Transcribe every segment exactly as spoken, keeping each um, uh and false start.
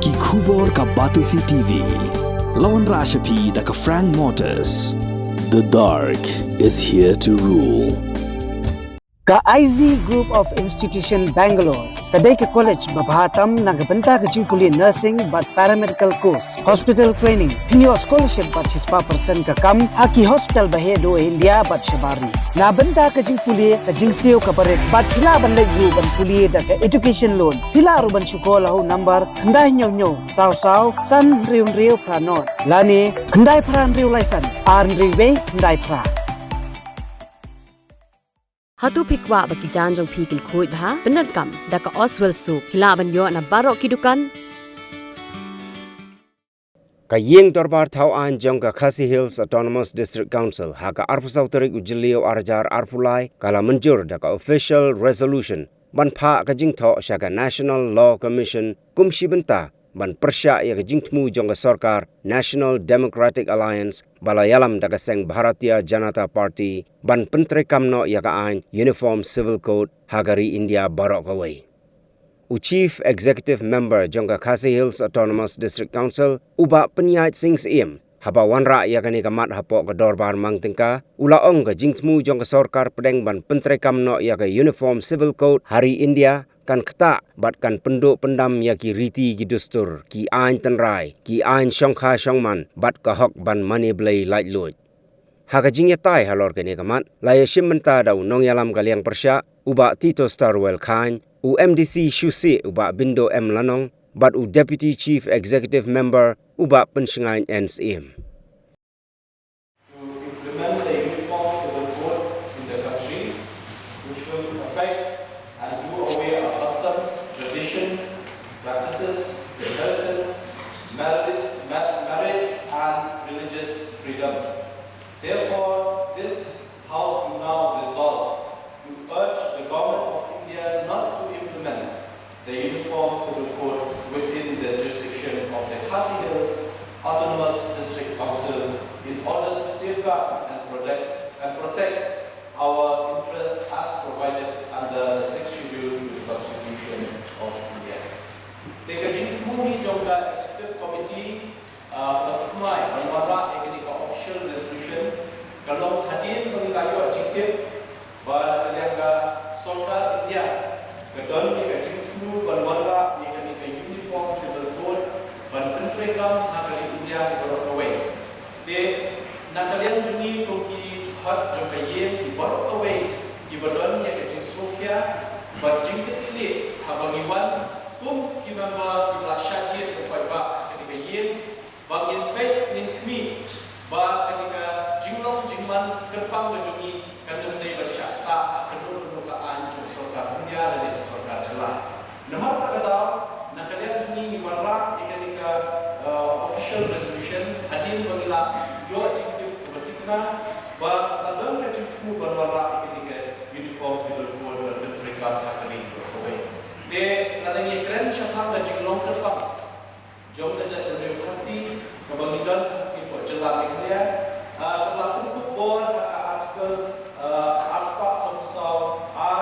Ki khubor ka Batesi T V. La wanrah sha phi da ka Frank Motors. The dark is here to rule. Ka I Z Group of Institution Bangalore ka dei ka college ba bha tam na ka bynta ka jingpule nursing bad paramedical course, hospital training, pynïoh scholarship bad shispah percent ka kam ha ki hospital ba heh duh India bad shabar ri. Na bynta ka jingpule, ka jingsiew kaba rit bad phi lah ban leit ruh ban pule da ka education loan. Phi lah ruh ban shu call ha u number khyndai hynñiew hynñiew saw saw san hynriew hynriew phra nod lane khyndai phra hynriew lai san ar hynriew wei khyndai phra. Hato phi kwah ba ki jaiñ jong phi kin khuid bha? Pyndonkam da ka Oswell Soap. Phi lah ban ïoh na baroh ki dukan. Ka ïing dorbar thaw aiñ jong ka Khasi Hills Autonomous District Council ha ka arphew saw tarik u Jylliew ar hajar arphew lai ka la mynjur da ka official resolution ban phah ka jingthoh sha ka National Law Commission kum shi bynta ban pyrshah ïa ka jingthmu jong ka sorkar National Democratic Alliance ba la ïalam da ka seng Bharatiya Janata Party ban pyntreikam noh ïa ka aiñ Uniform Civil Code ha ka ri India baroh kawei. U Chief Executive Member jong ka Khasi Hills Autonomous District Council, u Bah Pynïaid Sing Syiem, haba wanrah ïa kane ka mat hapoh ka dorbar mang tyngka, u la ong ka jingthmu jong ka sorkar pdeng ban pyntreikam noh ïa ka Uniform Civil Code ha ri India kan ktah bad kan pynduh pyndam ïa ki riti ki dustur, ki aiñ tynrai, ki aiñ shongkha shongman bad ka hok ban mane blei laitluid. Ha ka jingïatai halor kane ka mat, la ïashim bynta da u nongïalam ka liang pyrshah, u Bah Tito Starwell Chyne, u M D C Shuhsih, u Bah Bindo M Lanong, bad u Deputy Chief Executive Member, u Bah Pynshngaiñ N Syiem. To implement the Uniform Civil Code in the country, which will affect and do away our custom, traditions, practices, inheritance, marriage, ma-, marriage and religious freedom. Therefore, this House do now resolve to urge the Government of India not to implement the Uniform Civil Code within the jurisdiction of the Khasi Hills Autonomous District Council in order to safeguard and protect, and protect our interests as provided under the Sixth Schedule to the Constitution of India. Te ka jingthmu hi jong ka Executive Committee, ah, ka thikmai ban wanrah ïa kane ka official resolution ka long hadien ba ngi la ïoh jingtip ba na ka liang ka sorkar India ka don ïa ka jingthmu ban wanrah ïa kane ka Uniform Civil Code ban pyntreikam ha ka ri India baroh kawei. Te na ka liang jong ngi kum ki dkhot jong ka ïing ki baroh kawei kiba don ïa ka jingsngewkhia bad jingkitkhlieh haba ngi wan kum ki member kiba la shah jied ban paidbah ha kane ka ïing, ba ngin peit ngin khmih ba kane ka jinglong jingman kyrpang ka jong ngi kan ym dei ban shah ktah ha kano kano ka aiñ jong ka sorkar India lane ka sorkar jylla. Namar kata ka daw, na ka liang jong ngi ngi wanrah ïa kane ka, eh, official resolution hadien ba ngi la ïoh jingtip kaba thikna ba la don ka jingthmu ban wanrah ïa kane ka Uniform Civil Code ban pyntreikam ha ka ri baroh kawei. Te lada ngi kren shaphang ka jinglong kyrpang jong ka jaitbynriew Khasi kaba ngi don ha ka jylla Meghalaya, ah, kaba la pynkup bor ha ka Article, ah, arspah sawphew saw A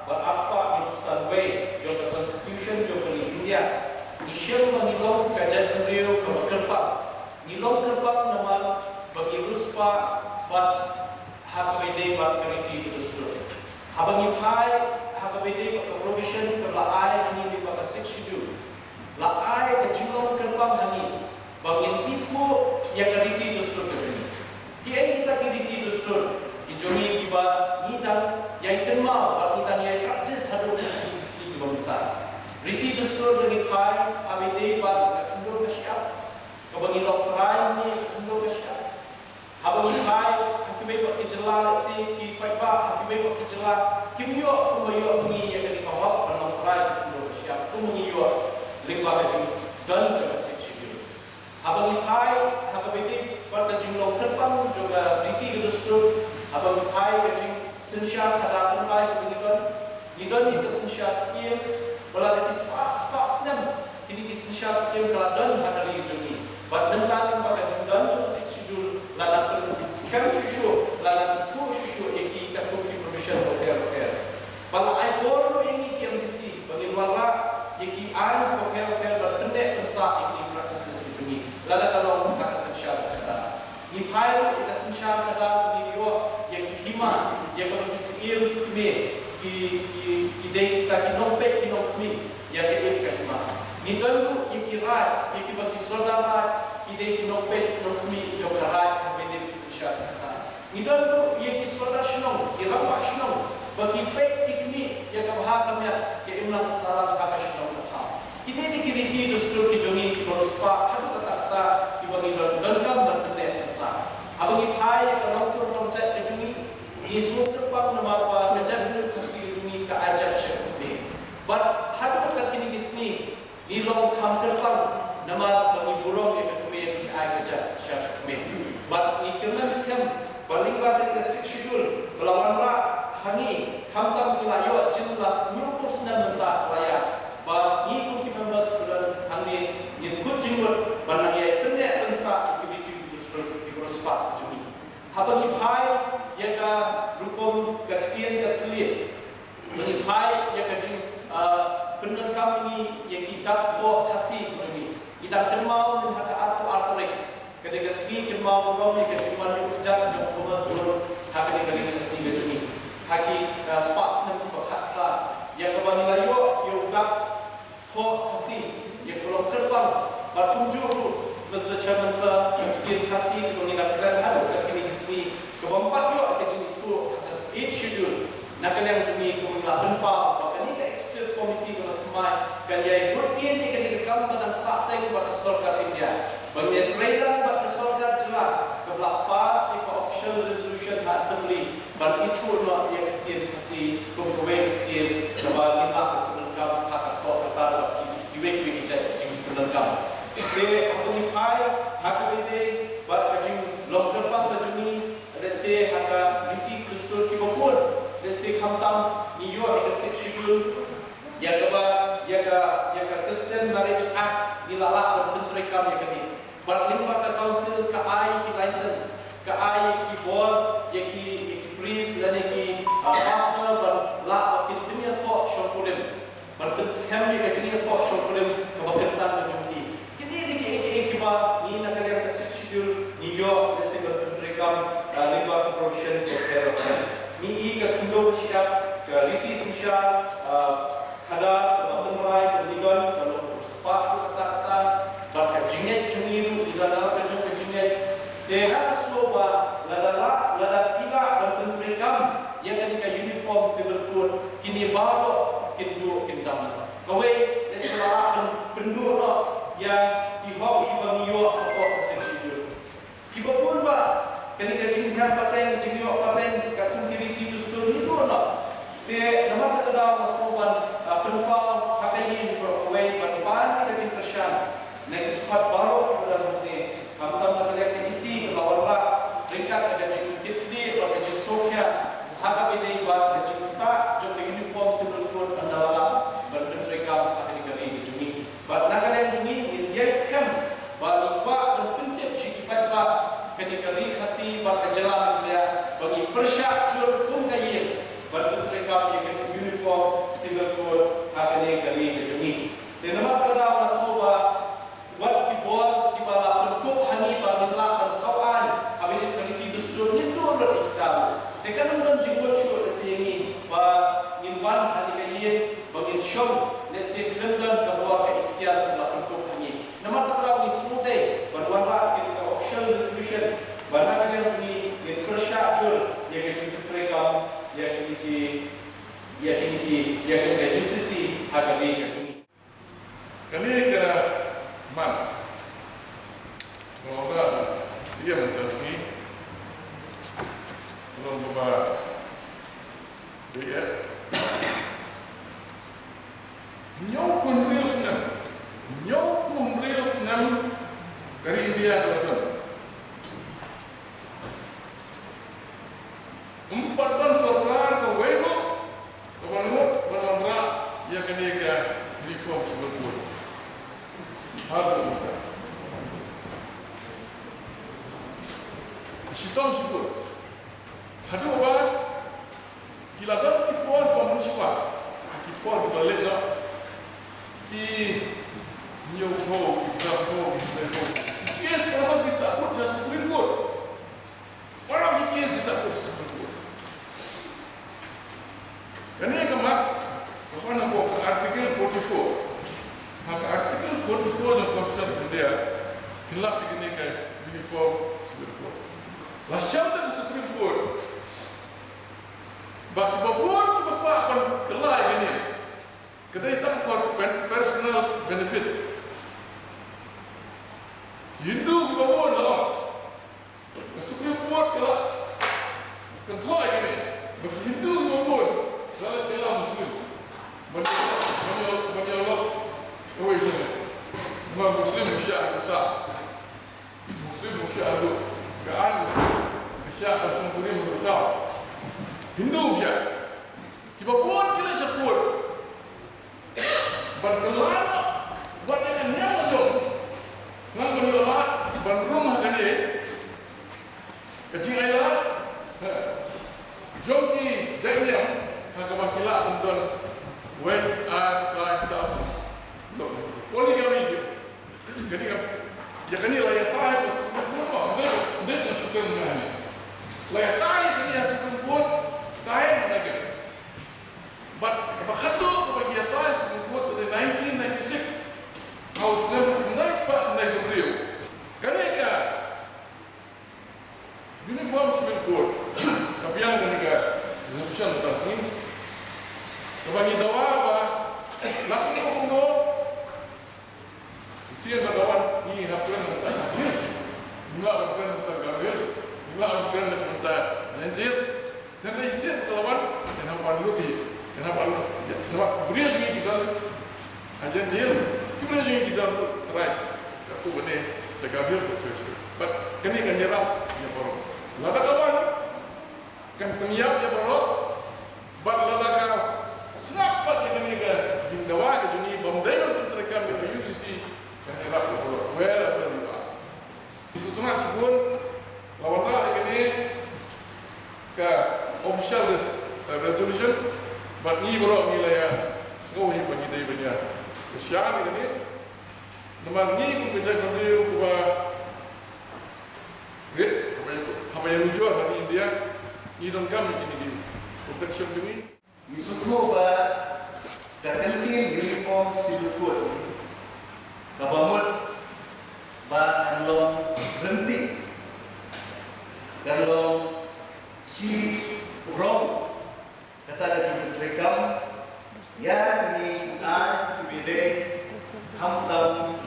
bad arspah hynñiewphew san wei jong ka Constitution jong ka ri India. Ngi shem ba ngi long ka jaitbynriew kaba kyrpang. Ngi long kyrpang namar ba ngi riewspah bad ha kaba ïadei bad ka riti ka dustur. Haba ngi phai ha kaba ïadei bad ka provision kaba la ai ha ngi lyngba ka Sixth Schedule, la ai ka jinglong kyrpang ha ngi ba ngin ithuh ïa ka riti dustur ka jong ngi. Kiei kita ki riti dustur ki jong ngi kiba ngi dang ïai kynmaw bad ngi dang ïai practice haduh kine ki sngi kiba mynta. Riti dustur ba ngi phai haba ïadei bad ka khyndew ka shyiap, kaba ngi long trai ha ka khyndew ka shyiap. Haba ngi phai ha kiwei pat ki jylla, lehse ki paidbah ha kiwei pat ki jylla kim ïoh kumba ïoh ma ngi ïa kane ka hok ban long trai ha ka khyndew ka shyiap kumba ngi ïoh lyngba ka jingdon jong ka Sixth Schedule. Haba ngi phai ha kaba ïadei bad ka jinglong kyrpang jong ka riti ka dustur, haba ngi phai ka jingsynshar khadar tynrai kaba ngi don, ngi don ïa ka synshar skim ba la dei ki spah spah snem kine ki synshar skim ka la don ha ka ri ka jong ngi. Bad mynta lyngba ka jingdon jong ka Sixth Schedule la dang pynskhem shuh shuh, la dang ithuh shuh shuh ïa ki katkum ki provision bapher bapher. Ba la ai bor ruh ïa ngi ki M D C ba ngin wanrah ïa ki aiñ bapher bapher ban pynneh sah ïa ki practices ki jong ngi. Lada ka long ha ka synshar khadar, ngi phai ruh ïa ka synshar khadar, ngi ïoh ïa ki hima, ïa kaba ki syiem ki kmie, ki, ki, ki dei kita ki nongpeit ki nongkhmih ïa ka ïing ka hima. Ngi don ruh ïa ki raid, ïa kiba ki sordar raid ki dei ki nongpeit nongkhmih jong ka raid, kaba dei ka synshar khadar. Ngi don ruh ïa ki sordar shnong, ki rangbah shnong, ba ki peit ki khmih ïa ka bha ka miat, ka imlang ka sahlang ha ka shnong ka thaw. Kine dei ki riti dustur ki jong ngi kiba riewspah haduh katta katta, kiba ngi don, donkam ban pynneh pynsah. Haba ngi phai ïa ka longkur longjaid ka jong ngi, ngi sngewkyrpang namar ba ka jaitbynriew Khasi ka jong ngi ka aijat sha ka kmie. Bad haduh katta kine ki sngi, ngi long kham kyrpang namar ba ngi burom ïa ka kmie, ngi ai kajat sha ka kmie. Bad ngi kyrmen skhem ba lyngba kane ka Sixth Schedule ba la wanrah ha ngi, khamtam ngi la ïoh jinglas hynñiewphew snem mynta, ka la ïa ba ngi kum ki members ba don hangne ngin kut jingmut ban nang ïa pynneh pynsah ïa ki riti ki dustur ki riewspah jong ngi. Haba ngi phai ïa ka rukom ka ktien ka thylliej, ba ngi phai ïa ka jing, ah, pyndonkam ngi ïa ki dak thoh Khasi jong ngi. Ngi dang kynmaw mynta ha ka arphew ar tarik, ka dei ka sngi kynmaw burom ïa ka jingwan ïuh kjat jong Thomas Jones ha kane ka ri Khasi ka jong ngi. Ha ki, ah, spah snem kiba khatphra, ïa kaba ngi la ïoh ïa u dak thoh Khasi, ïa ka long kyrpang, bad kumjuh ruh, Mister Chairman Sir, ka ktien Khasi kaba ngi la kren haduh katta kine ki sngi, kaba ym pat ïoh ka jingithuh ha ka Eighth Schedule. Na ka liang jong ngi, kumba ngi la pynpaw ba kane ka Executive Committee kaba thymmai kan ïai bud ïa kane ka kam ba dang sahteng bad ka sorkar India, ba ngin ïatrei lang bad ka sorkar jylla kaba la pass ïa ka official resolution ha Assembly ban ithuh noh ïa ka ktien Khasi kum kawei ka ktien kaba ngin lah ban pyndonkam ha ka thoh ka tar bad ki, kiwei kiwei ki jait jingpyndonkam. Te haba ngi phai ha kaba ïadei bad ka jinglong kyrpang ka jong ngi, lehse ha ka riti dustur kiba bun, lehse khamtam ngi ïoh ïa ka Sixth Schedule, ïa kaba, ïa ka, ïa ka Christian Marriage Act ngi la lah ban pyntreikam ïa kane. Bad lyngba ka council ka ai ki license, ka ai ki bor ïa ki, ïa ki priest lane ki, ah, pastor ban lah ba kin pynïathoh shongkurim, ban pynskhem ïa ka jingïathoh shongkurim kaba kyrteng ka jong ki. Kine dei kiei kiei kiba ngi na ka liang ka Sixth Schedule ngi ïoh lehse ban pyntreikam, ah, lyngba ka provision ka Hero. Ngi i ka khyndew shyiap, ka riti synshar, ah, khadar, kaba tynrai, kaba ngi don, ka long riewspah ruh katta katta, bad ka jingngeit jong ngi ruh ngi don ka jong ka jingngeit. Te nga sngew ba lada lah, lada ki lah ban pyntreikam ïa kane ka Uniform Civil Code, kine baroh kin duh kin dam. Kawei, lehse la lah ban pynduh noh ïa ki hok kiba ngi ïoh hapoh ka Sixth Schedule. Kiba bun ba kane ka jinghiar pateng, jingïoh pateng katkum ki riti dustur ngi duh noh. Te namar kata ka daw nga sngew ban, ah, pynpaw ha ka ïing baroh kawei ban pan ïa ka jingkyrshan na ki dkhot baroh kiba don hangne, khamtam na ka liang ka E C kaba la wanrah ryngkat ka jingkitkhlieh bad ka jingsngewkhia ha kaba ïadei bad ka jingktah jong ka Uniform Civil Code ynda la lah ban pyntreikam ha kane ka ri ka jong ngi. Bad na ka liang jong ngi ngin ïai skhem ba ngi kwah ban pyntip sha ki paidbah kane ka ri Khasi bad ka jylla Meghalaya ba ngi pyrshah jur kum ka ïing ban pyntreikam ïa ka Uniform Civil Code ha kane ka ri ka jong ngi. Te namar kata ka daw nga sngew ba wat ki bor kiba la pynkup ha ngi ba ngin lah ban thaw aiñ ha kane ka riti dustur ngin duh lut ïa kita. Te kan ym don jingmut shuh lehse ïa ngi ba ngin wan ha kane ka ïing ba ngin shong, lehse khlem don ka bor ka iktiar kaba la pynkup ha ngi. Namar kata ka daw ngi sngewthuh ban wanrah kane ka official resolution ba na ka liang jong ngi ngin pyrshah jur ïa ka jingtreikam ïa kine ki, ïa kine ki, ïa kane ka U C C ha ka ri ka jong ngi. Kane ka mat ba la ïa mynta ka sngi ka long kaba dei eh. Hynñiewphew hynriew snem, hynñiewphew hynriew snem ka ri India ka la don. Ym pat don sorkar kawei ruh kaba nud ban wanrah ïa kane ka Uniform Civil Code. Haduh mynta. Shitom shibun. Haduh ba ki la don ki por ba mynshuwa, ki por kiba leh noh, ki hynñiewphew ki Court of Law jong ka Constitution of India, pynlong ïa kane ka Uniform Civil Code. La shah da ka Supreme Court ba kiba bun kiba kwah ban kylla ïa kane ka dei tang for pen-, personal benefit. Hindu kiba bun la ong. Ka Supreme Court ka la kynthoh ïa kane ba ki Hindu kiba bun la leit kylla Muslim. Ban ïa, ban ïa, ban ïa lok kawei shuh. Namar Muslim u shah ha ka saw. Muslim u shah haduh ka ar, ka shah ka sngewthuh u shah. Hindu u shah. Kiba bun ki leit sha court ban kylla noh wat ïa ka niam ka jong. Ngan ban ïoh lad ban rung ha kane ka jingailad jong ki jait niam ha kaba ki lah ban don wei, ar, lai, saw. Polygamy ki. Kane ka, ïa kane la ïatai ha Supreme Court, ba, ym dei, ym dei ka shu kren mynne. La ïatai ïa kane ha Supreme Court, tai mynne ka. Bad kaba khatduh kaba ïatai ha Supreme Court ka dei nineteen ninety-six. Ha u snem khyndai spah khyndai phew hynriew. Kane ka Uniform Civil Code, ka biang kane ka resolution mynta ka sngi. Kaba ngi dawa ba la kumno kumno, shisien ba ka wan ngi hap kren mynta ka Khasi Hills, ngi hap kren mynta ka Garo Hills, ngi hap kren mynta ka Jaintia Hills. Te hynrei shisien ba ka la wan, ngi hap wan lut hi, ngi hap wan lut. Namar ki briew jong ngi ki don ha Jaintia Hills, ki briew jong ngi ki don, right, katto katne sha Garo Hills, katto katne. Bad kane kan ïarap ïa baroh. Lada ka wan, kan pynïap ïa baroh. Bad lada ka sngap pat ïa kane ka jingdawa ka jong ngi ba ym dei ban pyntreikam ïa ka U C C, kan ïarap ïa baroh wherever you are. Ngi sngewtynnat shibun, la wanrah ïa kane ka official res-, eh, resolution, bad ngi baroh ngi la ïa sngew hi ba ngi dei ban ïa kyrshan ïa kane. Namar ngi kum ka jaitbynriew kaba rit, haba ïa, haba ïanujor ha ri India, ngi donkam ïa kine ki protection jong ngi. Ngi sngewthuh ba ka kyntien Uniform Civil Code kaba mut ba kan long ryntih, kan long shi rong kata ka jingpyntreikam ïa kine ki aiñ kiba dei khamtam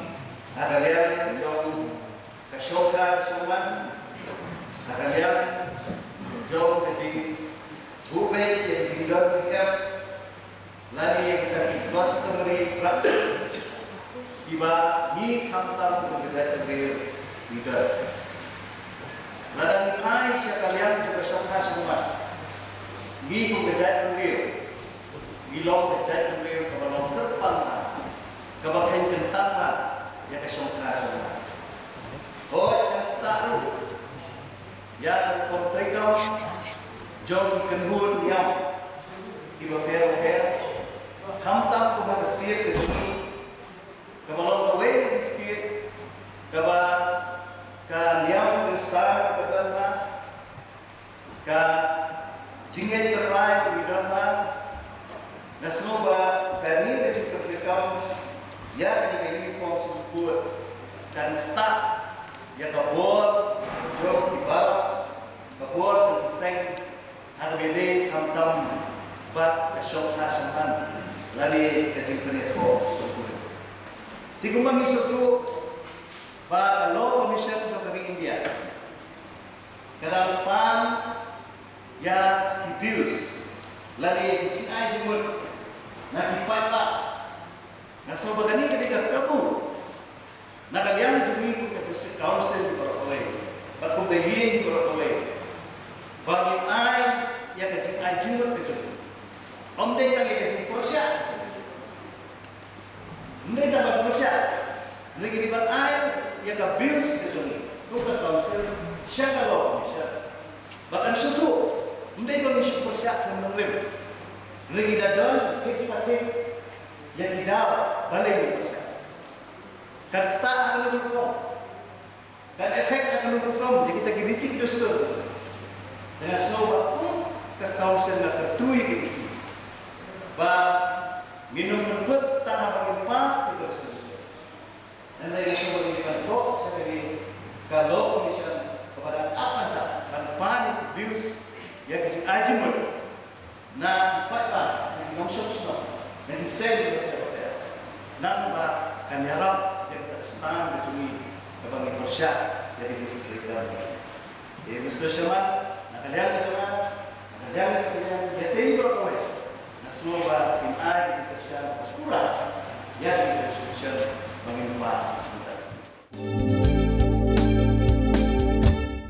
ha ka liang jong ka shongkha shongman, ha ka liang jong ka jingbuh beit ïa ka jingdon jingem, lane ïa kita ki customary practice kiba ngi khamtam kum ka jaitbynriew ngi don. Lada ngi phai sha ka liang jong ka shongkha shongman, ngi kum ka jaitbynriew ngi long ka jaitbynriew kaba long kyrpang bha, kaba kheiñ kyntang bha ïa ka shongkha shongman. Hooid, kan ktah ruh ïa ka rukom treikam jong ki kynhun niam kiba pher bapher, khamtam kum ha ka state ka jong ngi kaba long kawei na ki state kaba ka niam Khristan ka don bha, ka jingngeit tynrai ka don bha. Nga sngew ba kane ka jingpyntreikam ïa kane ka Uniform Civil Code kan ktah ïa ka bor jong ki balang, ka bor jong ki seng, ha kaba ïadei khamtam bad ka shongkha shongman lane ka jingpynïathoh shongkurim. Te kumba ngi sngewthuh ba ka Law Commission jong ka ri India ka dang pan ïa ki bills lane ki jingai jingmut na ki paidbah. Nga sngew ba kane ka dei ka kabu na ka liang jong ngi kum ka District Council baroh kawei bad kum ka ïing baroh kawei ba ngin ai ïa ka jingai jingmut ka jong ngi. Ym dei tang ïa ka jingpyrshah, ym dei tang ban pyrshah, hynrei ngi dei ban ai ïa ka bills ka jong ngi kum ka Council sha ka Law Commission ba kan sngewthuh. Ym dei ba ngin shu pyrshah kum nongrim, hynrei ngi da don thik pa thik ïa ki daw balei ngin pyrshah. Kan ktah ha kano ka rukom, kan effect ha kano ka rukom ïa kita ki riti ki dustur. Te nga sngew ba kum ka Council nga kyrtui ïa ka E C ba ngin ym pynkut tang haba ngin pass ïa ka resolution. Hynrei nga sngewbha ban ïathuh sha kane ka Law Commission kaba dang ap ban pan ïa ki views ïa ki jingai jingmut na ki paidbah, na ki nongshong shnong, na ki seng, na ki paidbah, namar ba kan ïarap ïa kata ka stand ka jong ngi kaba ngi pyrshah ïa ka jingkyrkhu. Mister Chairman, na ka liang ka jong